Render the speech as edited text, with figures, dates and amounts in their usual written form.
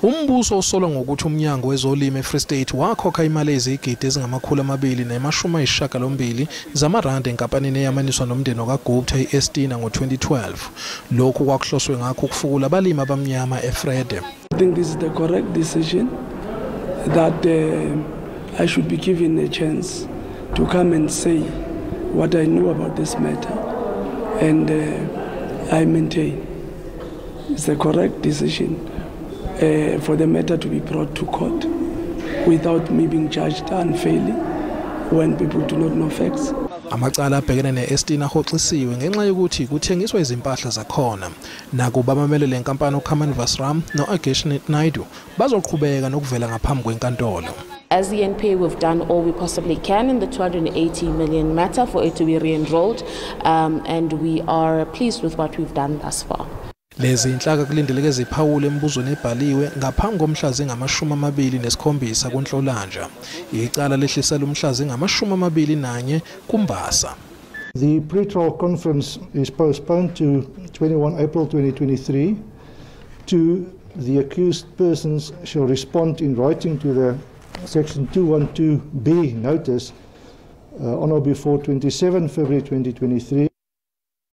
Umbuso usolwa ngokuthi umnyango wezolimo eFree State wakhokha imali ezigidi ezingama-282 zamarandi enkampanini eyamaniswa nomndeni kaGupta i-Estina ngo-2012. Lokhu kwakuhloswe ngakho ukufukula abalimi abamnyama eVrede. I think this is the correct decision that I should be given a chance to come and say what I know about this matter, and I maintain it's the correct decision for the matter to be brought to court without me being judged unfairly when people do not know facts. Amacala abhekene ne-Estina ahoxisiwe ngenxa yokuthi kuthengiswa izimpahla zakhona. Nakuba abamele le nkampani uKaman Vasram no-Agesh Naidu bazoqhubeka nokuvela ngaphambi kwenkantolo. As the NPA, we've done all we possibly can in the 280 million matter for it to be re-enrolled, and we are pleased with what we've done thus far. Lezi inhlaka kulindeleke ziphawule embuzweni ebhaliwe ngaphambi komhla zingama-27 kuNhlolanja. Icala lehlisela umhla zingama-21 kuMbasa. The pre-trial conference is postponed to 21 April 2023. To the accused persons shall respond in writing to the Section 212B notice on or before 27 February 2023.